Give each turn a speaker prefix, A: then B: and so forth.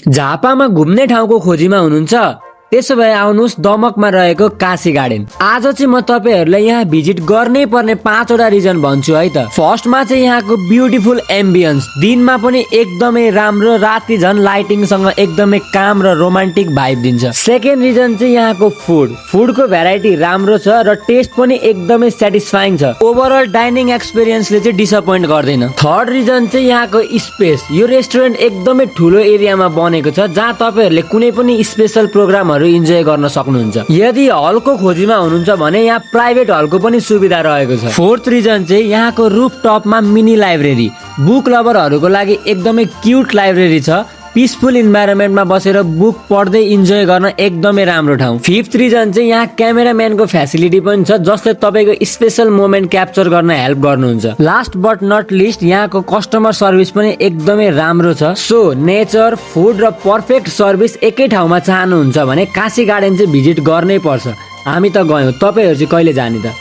A: झापामा घुम्ने ठाउँको खोजीमा हुनुहुन्छ? त्यसो भए आउनुहोस् दमकमा रहेको काशी गार्डन। आज चाहिँ म तपाईहरुलाई यहाँ भिजिट गर्नै पर्ने 5 वटा रिजन भन्छु है त। फर्स्टमा चाहिँ यहाँको ब्युटिफुल एम्बियन्स, दिनमा पनि एकदमै राम्रो, राति झन् लाइटिङ सँग एकदमै काम र रोमान्टिक भाइब दिन्छ। सेकेन्ड रिजन चाहिँ यहाँको फुडको भेराइटी राम्रो छ र टेस्ट पनि एकदमै स्याटिस्फाइङ छ। ओभरअल डाइनिङ एक्सपिरियन्सले चाहिँ डिसअपोइन्ट गर्दैन। थर्ड रिजन चाहिँ यहाँको स्पेस। यो रेस्टुरेन्ट एकदमै ठुलो एरियामा बनेको छ जहाँ तपाईहरुले कुनै पनि स्पेशल प्रोग्रामहरु इन्जोय गर्न सक्नुहुन्छ। यदि हलको खोजीमा हुनुहुन्छ भने यहाँ प्राइभेट हलको पनि सुविधा रहेको छ। फोर्थ रिजन चाहिँ यहाँको रूफ टपमा मिनी लाइब्रेरी, बुक लभरहरूको लागि एकदमै क्युट लाइब्रेरी छ। पिसफुल इन्भाइरोमेन्टमा बसेर बुक पढ्दै इन्जोय गर्न एकदमै राम्रो ठाउँ। फिफ्थ रिजन चाहिँ यहाँ क्यामेराम्यानको फ्यासिलिटी पनि छ जसले तपाईको स्पेशल मोमेन्ट क्याप्चर गर्न हेल्प गर्नुहुन्छ। लास्ट बट नट लिस्ट यहाँको कस्टमर सर्भिस पनि एकदमै राम्रो छ। सो नेचर, फुड र पर्फेक्ट सर्भिस एकै ठाउँमा चाहनुहुन्छ भने काशी गार्डन चाहिँ भिजिट गर्नै पर्छ। हामी त गयौं, तपाईहरु चाहिँ कहिले जाने त?